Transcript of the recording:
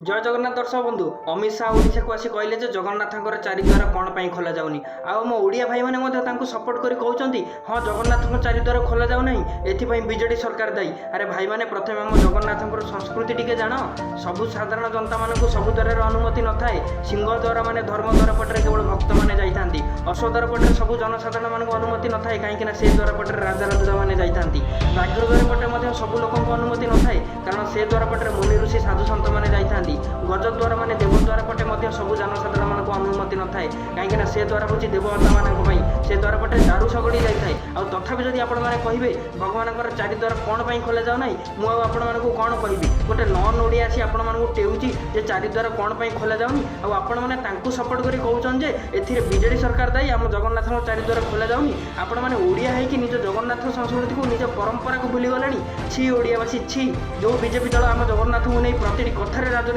ଜୟ ଜଗନ୍ନାଥ ଦର୍ଶକ ବନ୍ଧୁ, ଅମିତ ଶାହା ଓଡ଼ିଶାକୁ ଆସି କହିଲେ ଯେ ଜଗନ୍ନାଥଙ୍କର ଚାରିଦ୍ୱାର କ'ଣ ପାଇଁ ଖୋଲାଯାଉନି। ଆଉ ଆମ ଓଡ଼ିଆ ଭାଇମାନେ ମଧ୍ୟ ତାଙ୍କୁ ସପୋର୍ଟ କରି କହୁଛନ୍ତି, ହଁ, ଜଗନ୍ନାଥଙ୍କ ଚାରିଦ୍ୱାର ଖୋଲାଯାଉ ନାହିଁ, ଏଥିପାଇଁ ବିଜେଡି ସରକାର ଦାୟୀ। ଆରେ ଭାଇମାନେ, ପ୍ରଥମେ ଆମ ଜଗନ୍ନାଥଙ୍କର ସଂସ୍କୃତି ଟିକେ ଜାଣ। ସବୁ ସାଧାରଣ ଜନତାମାନଙ୍କୁ ସବୁ ଦ୍ୱାରର ଅନୁମତି ନଥାଏ। ସିଂହଦ୍ୱାର ମାନେ ଧର୍ମଦ୍ୱାର ପଟରେ କେବଳ ଭକ୍ତମାନେ ଯାଇଥାନ୍ତି। ଅଶ୍ୱଦ୍ୱାର ପଟରେ ସବୁ ଜନସାଧାରଣମାନଙ୍କୁ ଅନୁମତି ନଥାଏ, କାହିଁକିନା ସେ ଦ୍ୱାର ପଟରେ ରାଜା ରାଜୁଡ଼ାମାନେ ଯାଇଥାନ୍ତି। ବ୍ୟାଘ୍ରଦ୍ୱାର ପଟେ ମଧ୍ୟ ସବୁ ଲୋକଙ୍କୁ ଅନୁମତି ନଥାଏ, କାରଣ ସେ ଦ୍ୱାର ପଟରେ ମୁନି ଋଷି ସାଧୁ ସନ୍ଥମାନେ ଯାଇଥାନ୍ତି। ଗଜଦ୍ୱାର ମାନେ ଦେବଦ୍ୱାର ପଟେ ମଧ୍ୟ ସବୁ ଜନସାଧାରଣମାନଙ୍କୁ ଅନୁମତି ନଥାଏ, କାହିଁକିନା ସେ ଦ୍ୱାର ହେଉଛି ଦେବତାମାନଙ୍କ ପାଇଁ। ସେ ଦ୍ୱାର ପଟେ ଦାରୁ ଶଗଡ଼ି ଯାଇଥାଏ। ଆଉ ତଥାପି ଯଦି ଆପଣମାନେ କହିବେ ଭଗବାନଙ୍କର ଚାରିଦ୍ୱାର କ'ଣ ପାଇଁ ଖୋଲାଯାଉ ନାହିଁ, ମୁଁ ଆଉ ଆପଣମାନଙ୍କୁ କ'ଣ କହିବି? ଗୋଟେ ନନ୍ ଓଡ଼ିଆ ଆସି ଆପଣମାନଙ୍କୁ ଟେଉଛି ଯେ ଚାରିଦ୍ୱାର କ'ଣ ପାଇଁ ଖୋଲାଯାଉନି, ଆଉ ଆପଣମାନେ ତାଙ୍କୁ ସପୋର୍ଟ କରି କହୁଛନ୍ତି ଯେ ଏଥିରେ ବିଜେଡି ସରକାର ଦାୟୀ, ଆମ ଜଗନ୍ନାଥଙ୍କ ଚାରିଦ୍ୱାର ଖୋଲାଯାଉନି। ଆପଣମାନେ ଓଡ଼ିଆ ହେଇକି ନିଜ ଜଗନ୍ନାଥ ସଂସ୍କୃତିକୁ, ନିଜ ପରମ୍ପରାକୁ ଭୁଲିଗଲେଣି। ଛି ଓଡ଼ିଆବାସୀ, ଛି। ଯେଉଁ ବିଜେପି ଦଳ ଆମ ଜଗନ୍ନାଥଙ୍କୁ ନେଇ ପ୍ରତିଟି କଥାରେ ରାଜନୀତି